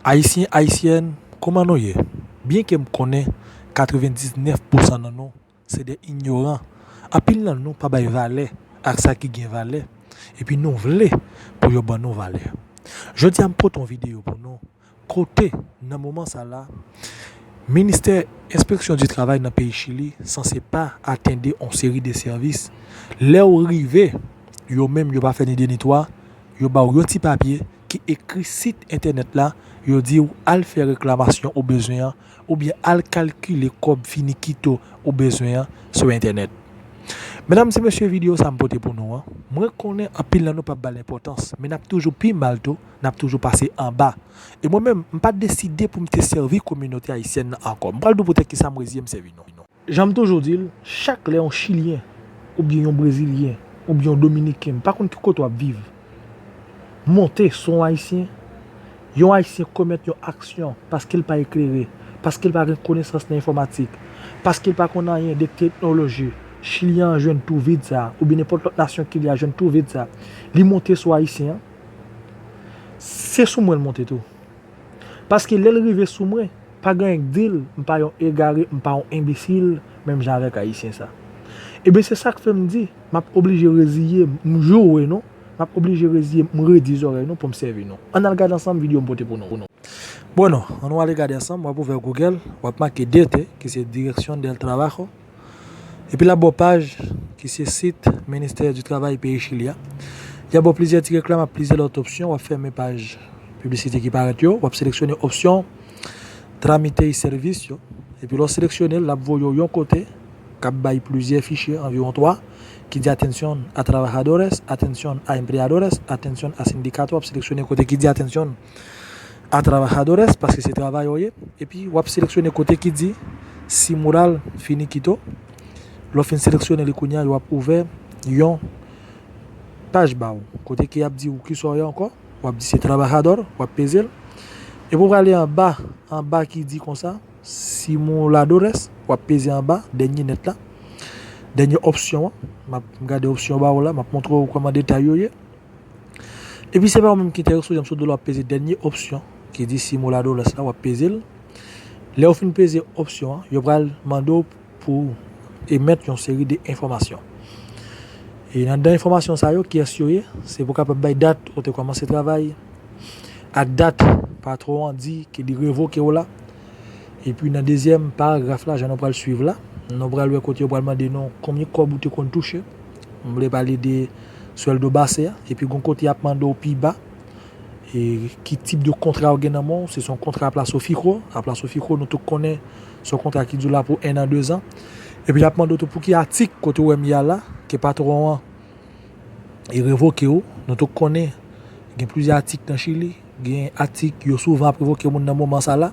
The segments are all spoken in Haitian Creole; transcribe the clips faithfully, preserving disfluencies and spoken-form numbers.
Ayisyen, Ayisyèn, kòman nou ye? Byenke m konnen katrevendiznèf pousan nan nou se de inyoran, anpil nan nou pa bay valè ak sa ki gen valè, epi nou vle pou yo ban nou valè. Jodi a m pote yon videyo pou nou, kote nan moman sa la, Ministè Enspeksyon di Travay nan peyi Chili sanse pa atende yon seri de sèvis. Lè w rive, yo menm yo pa fè ni de ni twa, yo ba w yon ti papye ki ekri sit entènèt la, yo di w al fè reklamasyon ou bezwen an, oubyen al kalkile kòb finikito ou bezwen an sou entènèt. Medam e mesye, videyo sa m pote pou nou an, mwen konnen anpil nan nou p ap ba l enpòtans, men n ap toujou pi mal tou, n ap toujou pase anba. E mwen menm, m pa deside pou m te sèvi kominote ayisyèn nan ankò. M pral di w poutèt kisa m reziye m sèvi nou. Jan m toujou di l, chak lè yon Chilyen, oubyen yon Brezilyen, oubyen yon Dominiken, m pa konn ki kote w ap viv, monte sou yon Ayisyen, yon Ayisyen komèt yon aksyon paske l pa eklere, paske l pa gen konesans nan enfòmatik, paske l pa konn anyen de teknoloji, Chilyen an jwenn twou vid sa a, oubyen nenpòt lòt nasyon ki li a jwenn twou vid sa a, li monte sou Ayisyen an, se sou mwen l monte tou. Paske lè l rive sou mwen, pa gen anyen k di l, m pa yon egare, m pa yon enbesil, menm jan avèk Ayisyen sa. Ebyen, se sa k fè m di, m ap oblije reziye m, m joure nou, m ap oblije reziye m, m redi zòrèy nou pou m sèvi nou. Ann al gade ansanm videyo m pote pou nou. Bon, ann nou ale gade ansanm, w ap ouvè Google, w ap make D T, ki se Dirección del Trabajo. Epi l ap ba w paj ki se sit Ministè di Travay peyi Chili a. Y ap ba w plizyè ti reklam ak plizyè lòt opsyon. W ap fèmen paj piblisite ki parèt yo. W ap seleksyone opsyon Trámite y Servicio. Epi lè w seleksyone l, l ap voye w yon kote k ap bay plizyè fichye, anviwon twa, ki di Atención a Trabajadores, Atención a Empleadores, Atención a Sindicato. W ap seleksyone kote ki di Atención a Trabajadores, paske se travayè w ye, epi w ap seleksyone kote ki di Simular Finiquito. Lè w fin seleksyone li kounye a, yo ap ouvè yon paj ba w, kote ke y ap di w kisa w ye ankò, w ap di se trabajador, w ap peze l. Epi w prale anba, anba ki di konsa, Simuladores, w ap peze anba, dènye nèt la, dènye opsyon an. M ap gade opsyon ba w la, m ap montre w kòman detay yo ye. Epi se pa ou menm ki enterese w, jan m sot di w la, w ap peze dènye opsyon ki di Simuladores la, w ap peze l. Lè w fin peze opsyon an, yo pral mande w pou w emèt yon seri de enfòmasyon. E nan dan enfòmasyon sa yo, kiyès yo ye? Se pou w kapab bay dat ou te kòmanse travay, ak dat patwon an di ke li revoke w la. Epi nan dezyèm paragraf la, jan nou pral swiv la, nou pral wè kote yo pral mande nou konbyen kòb ou te konn touche. M vle pale de sueldo base a. Epi gon kote y ap mande w pi ba, e ki tip de kontra w gen nan men w. Si se yon kontra a plazo fijo, a plazo fijo nou tout konnen se yon kontra ki di w la pou en an, dezan. Epi y ap mande w tou pou ki atik kote w wè m ye a la, ke patwon an e revoke w. Nou tout konnen gen plizyè atik nan Chili. Gen atik yo souvan ap revoke moun nan moman sa la,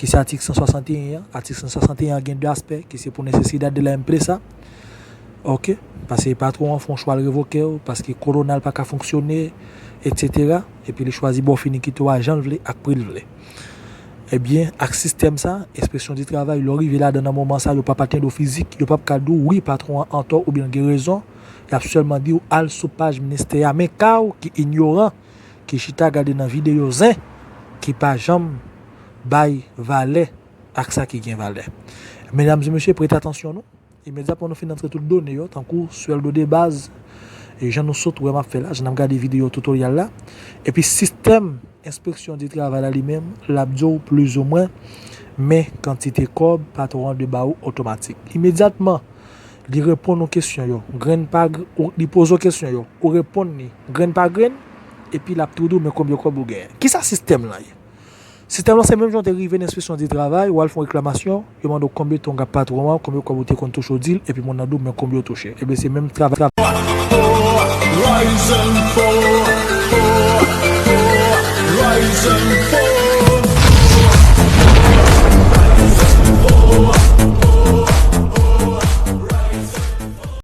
ki se atik san swasanteyen an. Atik san swasanteyen an gen de aspè, ki se por necesidad de la empresa. Oke, paske patwon an fè yon chwa, l revoke w, paske koronal pa ka fonksyone, etsetera. Epi li chwazi ba w finikito a jan l vle, ak pri l vle. Ebyen, ak sistèm sa, Enspeksyon di Travay, lè w rive ladan nan moman sa, yo p ap atenn ou fizik, yo p ap ka di w, wi, patwon an antò oubyen l gen rezon. Y ap sèlman di w al sou paj ministè a, men ka w ki inyoran, ki chita gade nan videyo zen, ki pa janm bay valè ak sa ki gen valè. Medam e mesye, prete atansyon nou. Imedyatman nou fin antre tout done yo, tankou sueldo de baz, e jan nou sot wè m ap fè la, jan n ap gade videyo tutorial la. Epi sistèm Enspeksyon di Travay la li menm, l ap di w plizoumwen men kantite kòb patwon an dwe ba ou otomatik. Imedyatman li reponn ou kesyon yo, grenn pa gr-, ou, li poze w kesyon yo, ou reponn li, grenn pa grenn, epi l ap tou di w men konbyen kòb ou genyen. Kisa sistèm lan ye? Sistèm lan se menm jan w te rive nan Enspeksyon di Travay, w al fè yon reklamasyon, yo mande w konbyen tan w gen ak patwon an, konbyen kòb ou te konn touche, w di l, epi moun nan di w men konbyen w touche. Ebyen, se menm travay. Rise and fall.